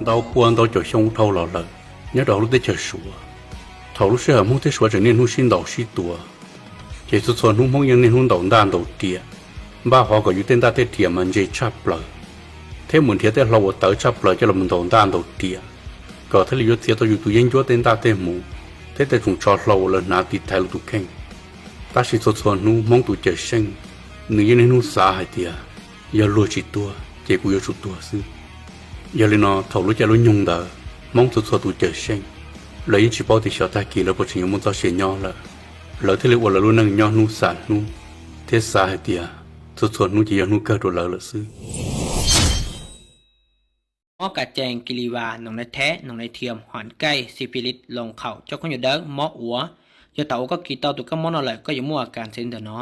Tau pua ntau caum xyoo dhau los lawm, nyob rau hauv lub teb chaws Suav, thaum lub sij hawm Hmoob thiab Suav tseem niaj hnub sib ntaus sib tua, ces txhua txhua hnub Hmoob yeej niaj hnub ntaus ntaj ntaus riam, npaj hov kom yus tej ntaj tej riam mas ntse tshaj plaws, thiab mus nrhiav tej hlau uas tawv tshaj plaws coj los ntaus ntaj ntaus riam, kom thiaj li yuav txiav tau yus tus yeeb ncuab tej ntaj tej hmuv thiab tej tsoos tsho hlau uas lawv hnav tiv thaiv lawv tus kheej. Tab sis txhua txhua hnub Hmoob tus Cawm Seej, nws yeej niaj hnub xav hais tias, yog luag tsis tuag ces kuv yuav tsum tuag xwb. Yog li no thaum lub caij lub nyoog ntawd Hmoob txhua txhua tus Cawm Seej, lawv yeej tsis paub tias xyov tag kis lawv puas tseem yuav muaj txoj sia nyob lawm, lawv thiaj li ua lawv lub neej nyob hnub xam hnub, thiab xav hais tias txhua txhua hnub ces yog hnub kawg rau lawv lawm xwb. Mob kav cees, kis lis vas, noog nais theb, noog nais thiam, hom kaij, xi phi lis, loos qhaum, coj khaub ncaws dawb, mob uas. Yog thaum uas koj kis tau tus kab mob no lawm koj yuav muaj a kas ntxeev ntawm no.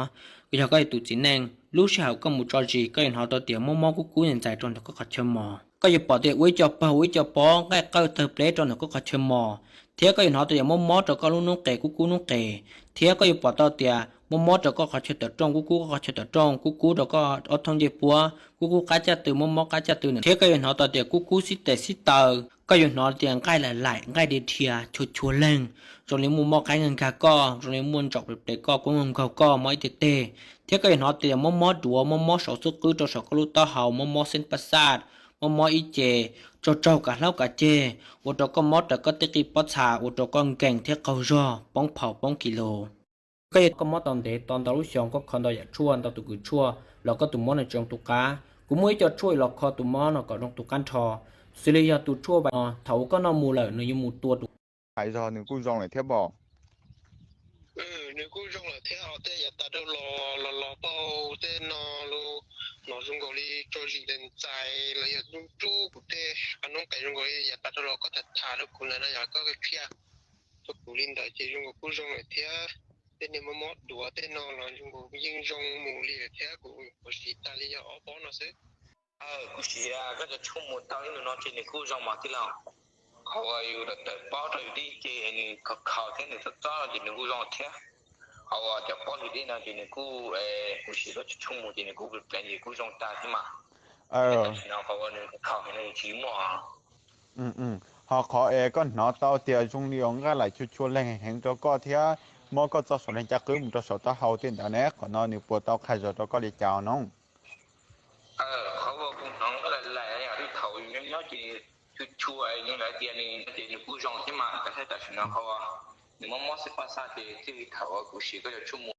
Yog koj yog tus txiv neej, lub sij hawm koj mus tso zis koj yuav hnov tau tias mob mob kub kub ntxais rau ntawm koj qhov chaw mos. Koj yuav pom tias ua ib co pawg ua ib co pob nqaij qawj tawg pleb rau ntawm koj qhov chaw mos, thiab koj yuav hnov tau tias mob mob rau koj lub noob qes kub kub noob qes, thiab koj yuav pom tau tias mob mob rau koj qhov chaw tawm rooj kub kub koj qhov chaw tawm rooj, kub kub rau koj ob thooj ncej puab, kub kub qab caj tw, mob mob qab caj tw ntawm, thiab koj yuav hnov tau tias kub kub xib tes xib taw. Koj yuav hnov tias nqaij laim laim, nqaij dhia dhia, tshua tshua leeg, zoo li muaj mob qaib nkag nkag koj, zoo li muaj ntsaum ples ples koj, kua muag nkaug koj, mob ib teg teg. Thiab koj yuav hnov tias mob mob duav, mob mob saum xub qwb rau saum koj lub taub hau, mob mob xeeb paj xaj, mob mob ib ce, tsaug tsaug kav hlaub kav ceg, ua rau koj mob raws koj tej qij pob txha, ua rau koj nkees thiab qaug zog, poob phaum poob kis lus. Koj yog koj mob tau ntev tau ntau lub xyoo, koj kho ntau yam tshuaj, ntau tus kws tshuaj, los koj tus mob no tsis zoo tu qab. Kuv muaj ib co tshuaj los kho tus mob no kom zoo tu qab nrho, xws li yog tus tshuaj vais no, thaum uas koj noj mus lawm nws yuav mus tua tus. Hais zog nws kuj zoo lawm thiab pom. Nws kuj zoo lawm thiab, tej yav tas dhau los los los tau tej no los, hnov zoo nkaus li tso zis ntxais los yog rub kuv tej qab noob qes zoo nkaus li yav tas dhau los koj tham tham rau kuv ntawd no yog koj qhia rau kuv li ntawd ces zoo nkaus kuj zoo lawm thiab. Tej niag mob mob duav tej no los zoo nkaus yeej zoo mus li lawm thiab, kuv siv tas li yog ob pob no xwb. Kuv siv koj cov tshuaj mus tau ib ntus no ces nws kuj zoo mas tij laug. Qhov uas yus tawm pob rau yus tib ce nws khaus khaus thiab nws txob txob no ces nws kuj zoo thiab. Qhov uas cov pob li tib no ces nws kuj, kuv siv koj cov tshuaj mus ces nws kuj pleev ces kuj zoo tas thiab mas. Tam sim no qhov uas nws khaus heev no nws tsis muaj. Ho qhov es koj hnov tau tias zoo li uas nqaij laim tshua tshua leeg heev rau koj thiab mob koj txoj saum leeg caj qwb mus rau saum taub hau tej ntawd ne, qhov no nws puas tau qhia zog rau koj li cas no? Qhov uas kuv hnov nqaij laim laim yog thaum nyob nyob ces tshua tshua, nws hais tias nws ces nws kuj zoo thiab mas, tam sim no qhov uas nws mob mob xwb paj xaj ces txij li thaum uas kuv siv koj cov tshuaj mus